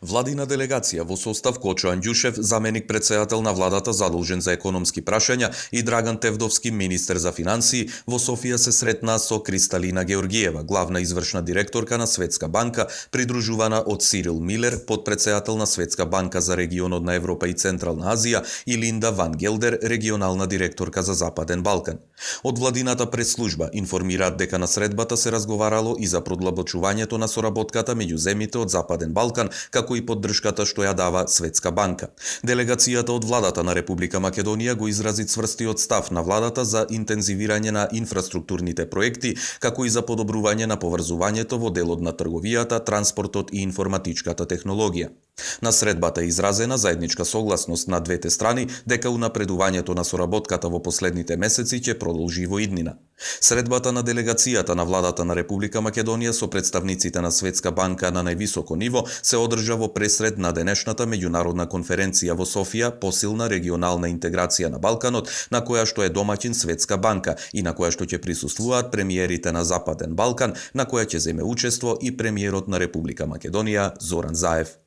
Владина делегација во состав Кочо Анѓушев, заменик председател на владата задолжен за економски прашања, и Драган Тевдовски, министер за финансии, во Софија се сретнаа со Кристалина Георгиева, главна извршна директорка на Светска банка, придружувана од Сирил Милер, подпредседател на Светска банка за регионот на Европа и Централна Азија, и Линда Ван Гелдер, регионална директорка за Западен Балкан. Од владината пресслужба информираат дека на средбата се разговарало и за продлабочувањето на соработката меѓу земјите од Западен Балкан, како и поддршката што ја дава Светска банка. Делегацијата од владата на Република Македонија го изрази цврстиот став на владата за интензивирање на инфраструктурните проекти, како и за подобрување на поврзувањето во делот на трговијата, транспортот и информатичката технологија. На средбата е изразена заедничка согласност на двете страни дека унапредувањето на соработката во последните месеци ќе продолжи во иднина. Средбата на делегацијата на владата на Република Македонија со представниците на Светска банка на највисоко ниво се одржа во пресред на денешната меѓународна конференција во Софија посилна регионална интеграција на Балканот, на која што е домаќин Светска банка и на која што ќе присуствуваат премиерите на Западен Балкан, на која ќе земе учество и премиерот на Република Македонија Зоран Заев.